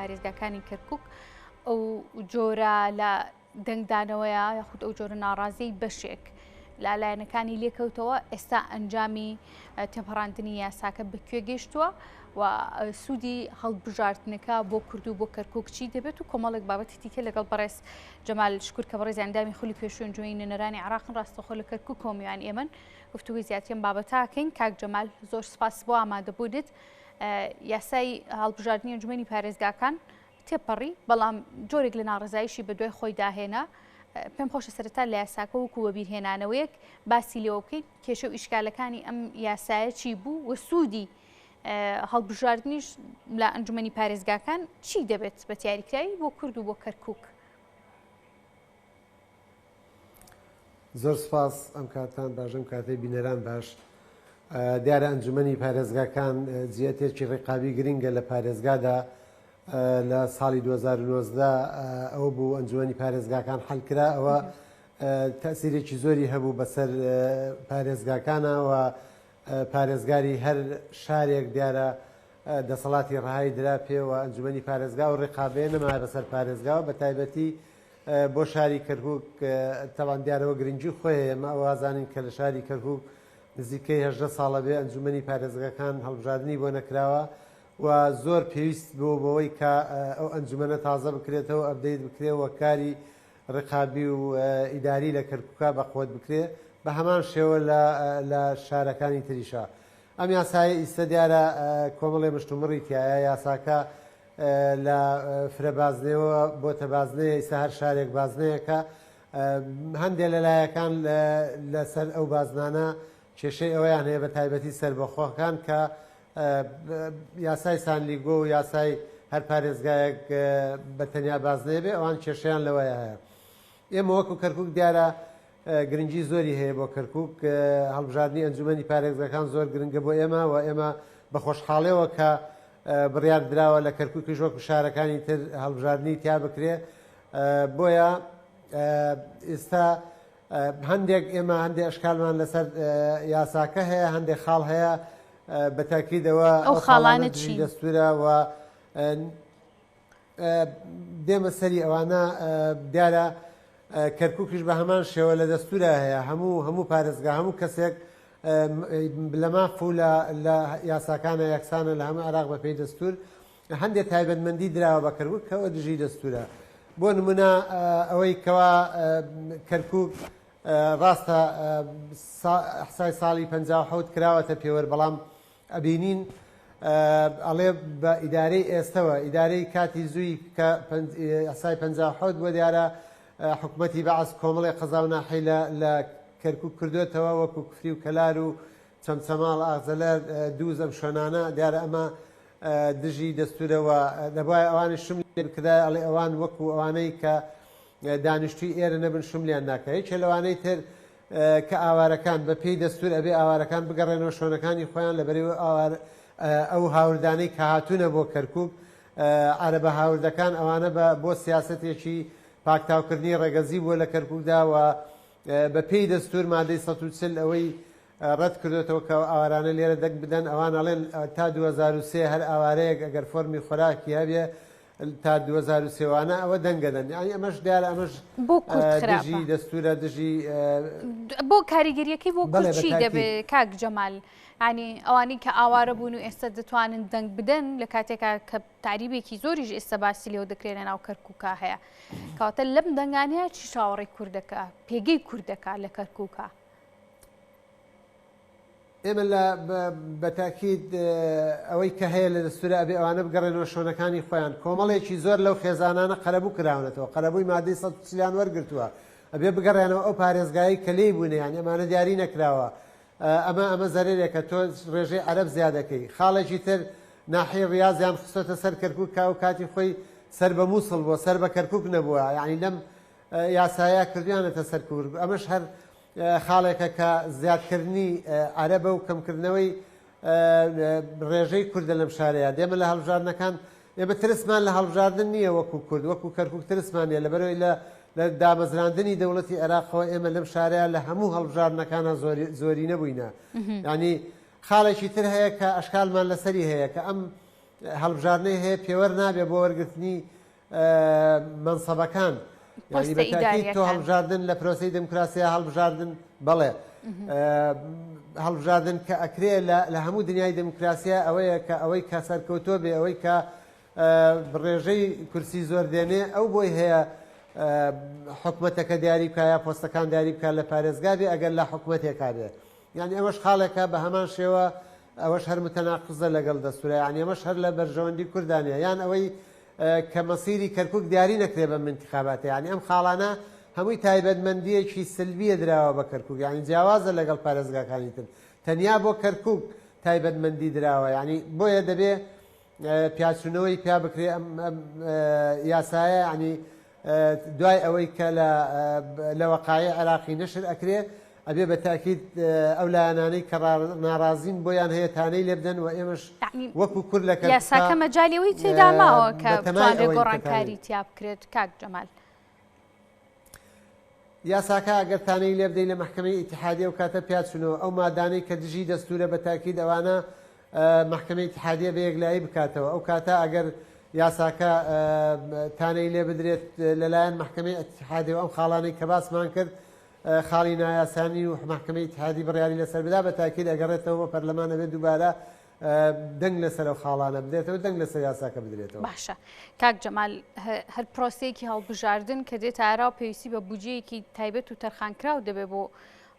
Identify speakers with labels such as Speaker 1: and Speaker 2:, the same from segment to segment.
Speaker 1: پارێزگاکانی کەرکک ئەو جۆرە لە دەنگدانەوەیە یاخود ئەو جۆرە ناڕازیی بەشێک لە لایەنەکانی لێکەوتەوە ئێستا ئەنجامی تێپەڕاندنی یاساکە بەکوێ گەیشتووە و سوودی هەڵبژاردنەکە بۆ کورد و بۆ کەرکک چی دەبێت و کۆمەڵێک بابەتی دیکە لەگەڵ بەڕێز جەمال شکر کە بەڕێز ئەندامی خولی پێشوو ئەنجومەنی نوێنەرانی عێراقن ڕاستەوخۆ لە کەرکک میوان ئێمەن گفتوگوی زیاترین بابەتاکەین کاک جەمال زۆر سپاس بۆ ئامادەبوونت یاسای هەڵبژاردنی ئەنجومەنی پارێزگاکان تێپەڕی، بەڵام جۆرێک لە ناڕەزاییشی بەدوای خۆیدا هێنا. پێم خۆشە سەرەتا لە یاساکە وەکو وەبیرهێنانەوەیەک باسی لێوە بکەین، کێشە و ئیشکالەکانی ئەم یاسایە چی بوو و سوودی هەڵبژاردنیش لە ئەنجومەنی پارێزگاکان چی دەبێت بە تیاریکراوی بۆ کورد و بۆ کەرکووک؟
Speaker 2: زۆر سپاس ئەم کاتان باش ئەم کاتەی بینەران باش دیارە ئەنجومەنی پارێزگاکان جیەتێکی ڕقابی گرنگە لە پارێزگادا لە ساڵی 2009 ئەوە بوو ئەنجومەنی پارێزگاکان حلکرا ئەوە تەسیرێکی زۆری هەبوو بەسەر پارێزگاکانەوە پارێزگاری هەر شارێک دیارە دەسەڵاتی ڕەهای درا پێوە ئەنجومەنی پارێزگا و ڕقابێ نەما بەسەر پارێزگاوە بە تایبەتی بۆ شاری کەرکوک تەبعەن دیارەوە گرنگی خۆی هەیە، ئێمە ئەوە ئەزانین کە لە شاری کەرکوک نزیکەی 18 ساڵە بێ ئەنجومەنی پارێزگاکان هەڵبژاردنی بۆ نەکراوە و زۆر پێویست بۆ بەوەی کە ئەو ئەنجومەنە تازە بکرێتەوە update بکرێ و کاری ڕقابی و ئیداری لە کەرکوکا بەقوەت بکرێ بە هەمان شێوە لە لە شارەکانی تریشا ئەم یاسایە ئیستە دیارە کۆمەڵێ مشتومڕی تایە یاساکە لە فرە بازنەوە بۆتە بازنەیە ئیستا هەر شارێک بازنەیەکە هەندێک لە لایەکان لەسەر ئەو بازنانە کێشەی ئەوەیان هەیە بە تایبەتی سەربەخۆکان کە یاسای سانلیگۆ و یاسای هەر پارێزگایەک بە تەنیا بازنەیە بێ ئەوان کێشەیان لەوەیە هەیە ئێمە وەکو کەرکک دیارە گرنگی زۆری هەیە بۆ کەرکک هەڵبژاردنی ئەنجومەنی پارێزگاکان زۆر گرنگە بۆ ئێمە و ئێمە بە خۆشحاڵیەوە کە بڕیار دراوە لە کەرکوکیش وەکو شارەکانی تر هەڵبژاردنی تیا بکرێ بۆیە ئێستا هەندێک ئێمە هەندێک ئەشکالمان لەسەر یاساکە هەیە هەندێک خاڵ هەیە بە تاکیدەوە
Speaker 1: ئەو خاڵانە چی
Speaker 2: دەستورە و دێمە سەری ئەوانە دیارە کەرکوکیش بە هەمان شێوە لە دەستورا هەیە هەموو هەموو پارێزگا هەموو کەسێک لە ماف و لە یاساکانە یەکسانە لە هەموو عێراق بە پێی دەستور هەندێک تایبەتمەندی دراوە بە کەرکوک کەەوە دژی دەستورە بۆ نمونە ئەوەی کەوا کەرکوک ڕاستە حسای ساڵی 1970 کراوەتە پێوەر بەڵام ئەبینین ئەڵێ بە ئیدارەی ئێستەوە ئیدارەی کاتی زووی کە ئەسای 57 بۆ دیارە حکومەتی بەعس کۆمەڵی قەزا و ناحی لە لە کەرکک کردوێتەوە وەکو کفری و کەلار و چەمچەماڵ ئاغزەلەر دووز ئەم شوێنانە دیارە ئەمە دژی دەستورەوە دەبایە ئەوانی شم لێ بکرایە ئەڵێ ئەوان وەکو ئەوانەی کە دانیشتوی ئێرە نەبن شملیان ناکە یەکێ لەوانەی تر کە ئاوارەکان بە پێی دەستور ئەبێ ئاوارەکان بگەڕێنەوە شوێنەکانی خۆیان لە بەرەی ئەو هاوردانەی کە هاتوونە بۆ کەرکک عەرەبە هاوردەکان ئەوانە بە بۆ سیاسەتێکی پاکتاوکردنی ڕەگەزی بووە لە کەرککدا و بە پێی دەستور مادەی 140 ئەوەی ڕەت کردوێتەوە کە ئاوارانە لێرە دەنگ بدەن ئەوان ئەڵێن تا 2023 هەر ئاوارەیەک ئەگەر فۆرمی خۆراکی هەبێ تا 2003 وانە ئەوە دەنگەدەن یانی ئەمەش دیارە ئەمەش
Speaker 1: بۆ کورد خراپە
Speaker 2: دژی دەستورە دژی
Speaker 1: بۆ کاریگەریەکەی بۆ
Speaker 2: بەڵێ
Speaker 1: کورد چی
Speaker 2: بە
Speaker 1: دەبێ
Speaker 2: تاکید.
Speaker 1: کاک جەمال ینی ئەوانەی کە ئاوارە بوون و ئێستا دەتوانن دەنگ بدەن لە کاتێکا کە تاریبێکی زۆریش ئێستا باسی لێوە دەکرێت لە ناو کەرکووکا هەیە کەواتە لەم دەنگانەیە چی چاوەڕێی کوردەکە پێگەی کوردەکە لە کەرکووکا
Speaker 2: ئێمە لە بە تاکید ئەوەی کە هەیە لە دەستورا ئەبێ ئەوانە بگەڕێنەوە شوێنەکانی خۆیان کۆمەڵێکی زۆر لەو خێزانانە قەرەبوو کراونەتەوە قەرەبووی مادەی 140 وەرگرتووە ئەبێ بگەڕێنەوە ئەو پارێزگایەی کە لێی بوونە یان ئەمانە دیاری نەکراوە ئەمە ئەمە زەرەرێکە تۆ ڕێژەی عەرەب زیادەکەی خاڵێکی تر ناحیەی ڕیازیان خستۆتە سەر کەرکوک کە ئەو کاتی خۆی سەر بە مووسڵ بووە سەر بە کەرکوک نەبووە یعنی لەم یاسایە کردویانەتە سەر کورد ئەمەش هەر خاڵێکە کە زیادکردنی عەرەبە و کەمکردنەوەی ڕێژەی کوردە لەم شارەیە دێمە لە هەڵبژاردنەکان ئێمە ترسمان لە هەڵبژاردن نییە وەکو کورد وەکو کەرکک ترسمان نیە لەبەرەوەی لە لە دامەزراندنی دەوڵەتی عێراقەوە ئێمە لەم شارەیە لە هەموو هەڵبژاردنەکانە زۆری نەبووینە ینی خاڵێکی تر هەیە کە ئەشکالمان لەسەری هەیە کە ئەم هەڵبژاردنەی هەیە پێوەر نابێ بۆ وەرگرتنی مەنسەبەکان یانی
Speaker 1: پۆستە
Speaker 2: بە تاکید تۆ
Speaker 1: ئیداریەکان.
Speaker 2: هەڵبژاردن لە پرۆسەی دموکراسیا هەڵبژاردن بەڵێ هەڵبژاردن کە ئەکرێ لە هەموو دنیای دموکراسیا ئەوەیە کە ئەوەی کە سەرکەوتۆ بێ ئەوەی کە ڕێژەی کورسی زۆر دێنێ ئەو بۆی هەیە حکومەتەکە دیاری بکە یا پۆستەکان دیاری بکە لە پارێزگا بێ ئەگەر لە حکومەتێکا بێ یانی ئەمەش خاڵێکە بە هەمان شێوە ئەوەش هەر متەناقزە لەگەڵ دەستورە یانی ئەمەش هەر لە بەرژەوەندی کورددا نیە یان ئەوەی کە مەسیری کەرکوک دیاری نەکرێ بەم ئینتخاباتە یانی ئەم خاڵانە هەمووی تایبەتمەندیەکی سلبیە دراوە بە کەرکوک یانی جیاوازە لەگەڵ پارێزگاکانی تر تەنیا بۆ کەرکوک تایبەتمەندی دراوە یانی بۆیە دەبێ پیاچوونەوەی پیا بکرێ ئەم یاسایە یانی دوای ئەوەی کە لە لە وەقایع عێراقی نەشر ئەکرێ ئەبێ بە تاکید ئەو لایەنانەی کە ناڕازین بۆیان هەیە تانەی لێ بدەن و ئێمەش
Speaker 1: یەعنی
Speaker 2: وەکو کورد لە کەرکوکا
Speaker 1: یاساکە مەجالی ئەوەی تێدا ماوە کە
Speaker 2: بە تەمای
Speaker 1: بتوانرێت
Speaker 2: ئەوەین کە تانەی
Speaker 1: گۆڕانکاری تیا بکرێت کاک جەمال؟
Speaker 2: یاساکە ئەگەر تانەی لێ بدەی لە مەحکەمەی ئیتیحادیە ئەو کاتە پیاچونەوە ئەو مادانەی کە دژی دەستورە بە تاکید ئەوانە مەحکەمەی ئیتیحادیە بە یەکلایی بکاتەوە ئەو کاتە ئەگەر یاساکە تانەی لێ بدرێت لەلایەن مەحکەمەی ئیتیحادیەوە ئەم خاڵانەی کە باسمان کرد خاڵی نایاسانی و مەحکەمەی ئیتیحادی بڕیاری لەسەر بدا بە تاکید ئەگەڕێتەوە بۆ پەرلەمان ئەبێت دووبارە دەنگ لەسەر ئەو خاڵانە بدرێتەوە دەنگ لەسەر یاساکە بدرێتەوە.
Speaker 1: باشە کاک جەمال هەر پرۆسەیەکی هەڵبژاردن کە دێتە ئاراوە پێویستی بە بودجەیەکی تایبەت و تەرخانکراو دەبێت بۆ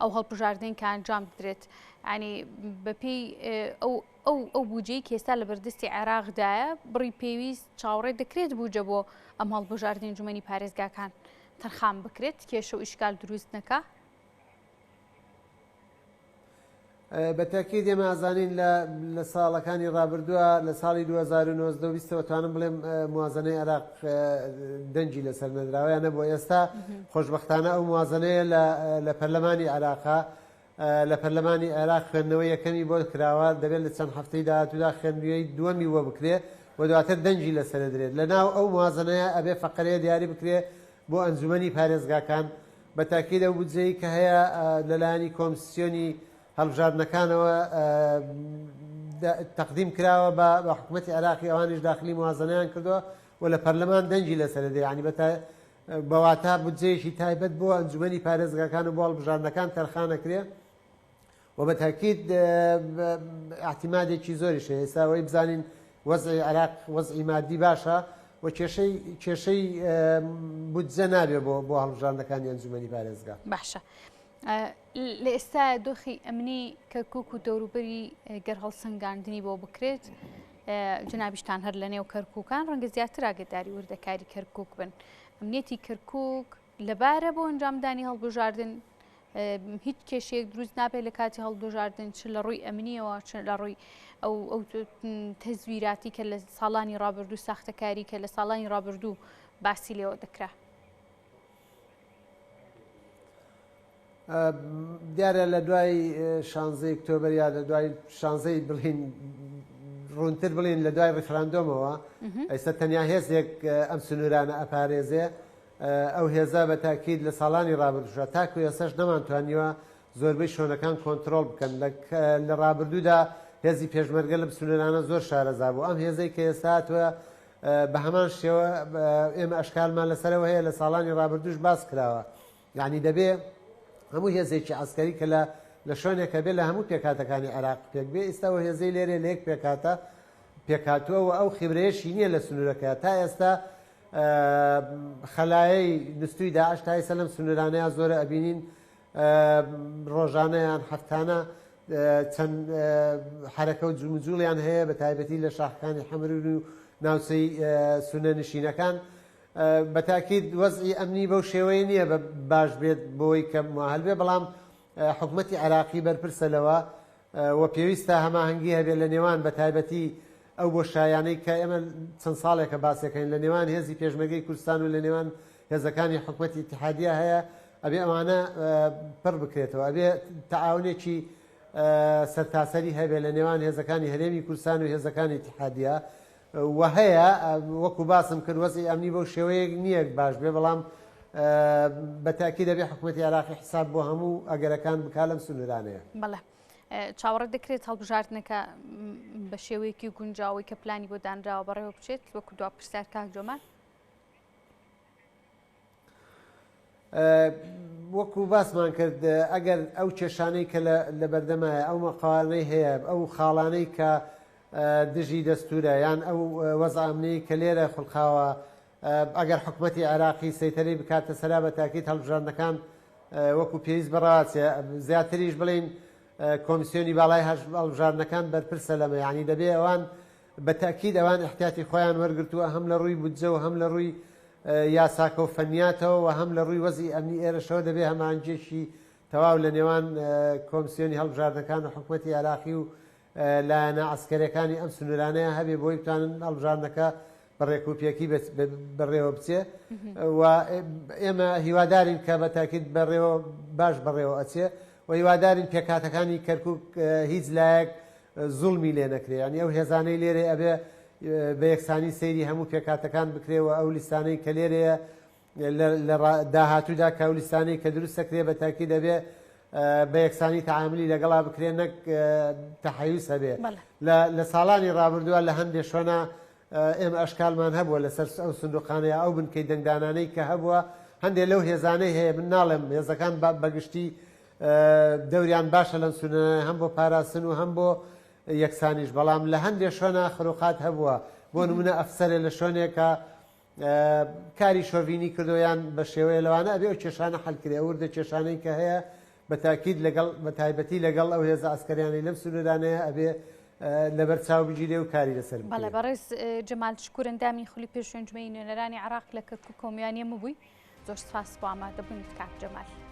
Speaker 1: ئەو هەڵبژاردنەی کە ئەنجام بدرێت ینی بەپێی ئەو ئەو ئەو بودجەی کە ئێستا لە بەردەستی عێراقدایە بڕی پێویست چاوەڕێ دەکرێت بودجە بۆ ئەم هەڵبژاردنی ئەنجومەنی پارێزگاکان تەرخان بکرێت کێشە و ئیشکال دروست نەکا؟
Speaker 2: بە تەئکید ئێمە ئەزانین لە لە ساڵەکانی ڕابردووە لە ساڵی 2019 و 20 توانم بڵێم موازنەی عێراق دەنگی لەسەر نەدراوە یان نەبووە ئێستا خۆشبەختانە ئەو موازنەیە لە لە پەرلەمانی عێراقا لە پەرلەمانی عێراق خوێندنەوەی یەکەمی بۆ کراوە دەبێت لە چەند هەفتەی داهاتوودا خوێندنەوەی دووەمی بۆ بکرێ و دواتر دەنگی لەسەر دەدرێت لە ناو ئەو موازنەیە ئەبێ فەقەرەیە دیاری بکرێ بۆ ئەنجومەنی پارێزگاکان بە تاکید ئەو بودجەی کە هەیە لەلایەنی کۆمسیۆنی هەڵبژاردنەکانەوە تەقدیم کراوە بە حکوومەتی عێراقی ئەوانیش داخلی موازنەیان کردووە و لە پەرلەمان دەنگی لەسەر دێ ینی بە بەواتا بودجەیەکی تایبەت بۆ ئەنجومەنی پارێزگاکان و بۆ هەڵبژاردنەکان تەرخانەکرێ و بە تاکید ئیعتیمادێکی زۆریش هەیە ئێستا ئەوەی بزانین وەزعی عێراق وەزعی مادی باشە و کێشەی کێشەی بودجە نابێ بۆ بۆ هەڵبژاردنەکانی ئەنجومەنی پارێزگا.
Speaker 1: باشە لە ئێستا دۆخی ئەمنی کەرکک و دەوروبەری گەر هەڵسەنگاندنی بۆ بکرێت جنابیشتان هەر لە نێو کەرکوکان ڕەنگە زیاتر ئاگداری وردەکاری کەرکک بن ئەمنیەتی کەرکک لەبارە بۆ ئەنجامدانی هەڵبژاردن هیچ کێشەیەک دروست نابێت لە کاتی هەڵبژاردن چ لە ڕووی ئەمنیەوە چ لە ڕووی ئەو ئەو تەزویراتی کە لە ساڵانی ڕابردوو ساختەکاری کە لە ساڵانی ڕابردوو باسی لێوە دەکرا.
Speaker 2: دیارە لە دوای شانزەی ئۆکتۆبەر یا لە دوای شانزەی بڵین ڕوونتر بڵین لە دوای ڕیفراندۆمەوە ئێستا تەنیا هێزێک ئەم سنوورانە ئەپارێزێ ئەو هێزە بە تاکید لە ساڵانی ڕابردووشا تاکو ئێستاش نەمانتوانیوە زۆربەی شوێنەکان کۆنترۆڵ بکەن. لە ڕابردوودا هێزی پێشمەرگە لەم سنوورانە زۆر شارەزا بوو. ئەم هێزەی کە ئێستا هاتووە بە هەمان شێوە ئێمە ئەشکالمان لەسەرەوە هەیە لە ساڵانی ڕابردووش باس کراوە. یانی دەبێ هەموو هێزێکی عەسکەری کە لە لە شوێنێکە بێ لە هەموو پێکهاتەکانی عێراق پێک بێ. ئیستا ئەو هێزەی لێرەیە لە یەک پێکهاتە پێکهاتووە و ئەو خیبرەیەشی نییە لە سنوورەکە. تا ئێستا خەلایەی نوستوی داعش تا ئێستا لەم سنوورانەیە زۆرە ئەبینین ڕۆژانە یان هەفتانە چەند حرەکە و جموجوڵیان هەیە بە تایبەتی لە شاخەکانی حەمرون و ناوچەی سونە نشینەکان بە تاکید وەزعی ئەمنی بەو شێوەیە نییە بە باش بێت بۆی کە مؤهل بێ بەڵام حکومەتی عێراقی بەرپرسە لەوە و پێویستە هەماهەنگی هەبێت لە نێوان بە تایبەتی ئەو بۆشایانەی کە ئێمە چەند ساڵێکە باسێکەین لە نێوان هێزی پێشمەرگەی کوردستان و لە نێوان هێزەکانی حکومەتی ئیتیحادیە هەیە ئەبێ ئەوانە پڕ بکرێتەوە ئەبێ تەعاونێکی سەرتاسەری هەبێ لە نێوان هێزەکانی هەرێمی کوردستان و هێزەکانی ئیتیحادیە و هەیە وەکو باسم کرد وەزعی ئەمنی بەو شێوەیەک نییە باش بێ بەڵام بە تاکی دەبێ حکومەتی عێراقی حساب بۆ هەموو ئەگەرەکان بکا لەم سنوورانەیە.
Speaker 1: بەڵێ. چاوەڕێ دەکرێت هەڵبژاردنەکە بە شێوەیەکی گونجاوی کە پلانی بۆ دانراوە بەڕێوە بچێت وەکو دوا پرسیار کاک جەمال؟
Speaker 2: وەکو باسمان کرد ئەگەر ئەو کێشانەی کە لە بەردەمایە ئەو مەقالەی هەیە ئەو خاڵانەی کە دژی دەستورە یان ئەو وەزع ئەمنی کە لێرە خولقاوە ئەگەر حکومەتی عێراقی سەیتەرەی بکاتە سەرا بە تاکید هەڵبژاردنەکان وەکو پێویست بەڕاچێ زیاتریش بڵین کۆمیسیۆنی باڵای هەڵبژاردنەکان بەرپرسە لەمە یعنی دەبێ ئەوان بە تاکید ئەوان احتیاتی خۆیان وەرگرتووە هەم لە ڕووی بودجە و هەم لە ڕووی یاساکە و فەنیاتەوە و هەم لە ڕووی وەزی ئەمنی ئێرەشەوە دەبێ هەماهەنگیەکی تەواو لە نێوان کۆمسیۆنی هەڵبژاردنەکان و حکومەتی عێراقی و لایەنە عەسکەریەکانی ئەم سنوورانەیان هەبێ بۆی بتوانن هەڵبژاردنەکە بە ڕێکوپێکی بەڕێوە بچێ و ئێمە هیوادارین کە بە تاکید بەڕێوە باش بەڕێوە ئەچێ و هیوادارین پێکهاتەکانی کەرکک هیچ لایەک زوڵمی لێ نەکرێ یعنی ئەو هێزانەی لێرێ ئەبێ بە یەکسانی سەیری هەموو پێکهاتەکان بکرێ و ئەو لیستانەی کە لێرەیە لە داهاتوودا کە ئەو لیستانەی کە دروست دەکرێ بە تاکید دەبێ بە یەکسانی تەعاملی لەگەڵا بکرێ نەک تەحەیوز هەبێ لە ساڵانی ڕابردووە لە هەندێ شوێنە ئێمە ئەشکالمان هەبووە لەسەر ئەو سندوقانەیە ئەو بنکەی دەنگدانانەی کە هەبووە هەندێک لەو هێزانەی هەیە من ناڵێم هێزەکان بەگشتی دەوریان باشە لەم سونە هەم بۆ پاراستن و هەم بۆ یەکسانیش بەڵام لە هەندێک شوێنە خروقات هەبووە بۆ نمونە ئەفسەرێ لە شوێنێکە کاری شۆڤینی کردو یان بە شێوەیە لەوانە ئەبێ ئەو کێشانە حەل کرێ ئەو وردە کێشانەی کە هەیە بە تاکید لەگەڵ بە تایبەتی لەگەڵ ئەو هێزە عەسکەریانەی لەم سنوورانەیە ئەبێ لەبەر چاو بگیرێ و کاری لەسەر
Speaker 1: بکرێ. بەڵێ بەڕێز جەمال شکور ئەندامی خولی پێشوو ئەنجومەنی نوێنەرانی عێراق لە کەرکووکەوە میوانی ئێمە بووی زۆر سپاس بۆ ئامادەبوونت کاک جەمال.